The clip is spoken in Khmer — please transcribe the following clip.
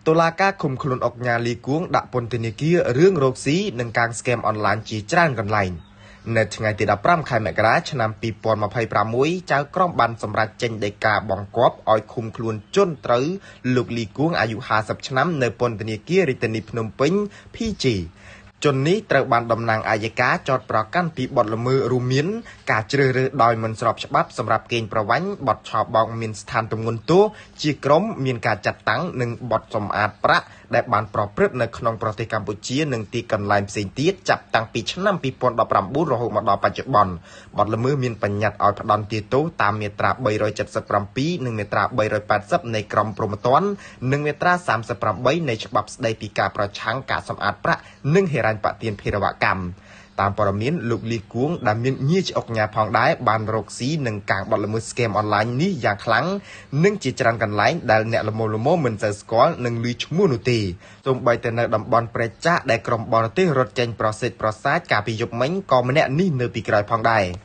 តុលាការឃុំខ្លួនឧកញ៉ាលីគួងដាក់ពន្ធនាគាររឿងរកស៊ីនិងការស្កេមអនឡាញជាច្រើនកន្លែង។នៅថ្ងៃទី15ខែមករាឆ្នាំ2026ចៅក្រមបានសម្រេចចេញដីកាបង្គាប់ឲ្យឃុំខ្លួនជនត្រូវលោកលីគួងអាយុ50ឆ្នាំនៅពន្ធនាគាររាជធានីភ្នំពេញ PG ជននេះត្រូវបានតំណាងអយ្យការចោទប្រកាន់ពីបទល្មើសរួមមានការជ្រើសរើសដោយមិនស្របច្បាប់សម្រាប់កេងប្រវ័ញ្ចបទឆបោកមានស្ថានទម្ងន់ទោសជាក្រុមមានការចាត់តាំងនិងបទសម្អាតប្រាក់ដែលបានប្រព្រឹត្តនៅក្នុងប្រទេសកម្ពុជានិងទីកន្លែងផ្សេងទៀតចាប់តាំងពីឆ្នាំ2019រហូតមកដល់បច្ចុប្បន្នបទល្មើសមានបញ្ញត្តិឲ្យផ្ដន្ទាទោសតាមមាត្រា377និងមាត្រា380នៃក្រមព្រហ្មទណ្ឌនិងមាត្រា38នៃច្បាប់ស្តីពីការប្រឆាំងការសម្អាតប្រាក់និងហិរញ្ញប្បទានភេរវកម្មតាមព័ត៌មានលោកលីគួងដែលមានងារជាឧកញ៉ាផងដែរបានរកស៊ីនឹងកាងបទល្មើស scam អនឡាញនេះយ៉ាងខ្លាំងនិងជាច្រើនកន្លែងដែលអ្នកល្មមៗមិនសូវស្គាល់និងឮឈ្មោះនោះទេសូម្បីតែនៅតំបន់ព្រែកចាកដែលក្រុមបរទេសរត់ចេញប្រសិទ្ធប្រសាចកាលពីយប់មិញក៏ម្នាក់នេះនៅពីក្រោយផងដែរ។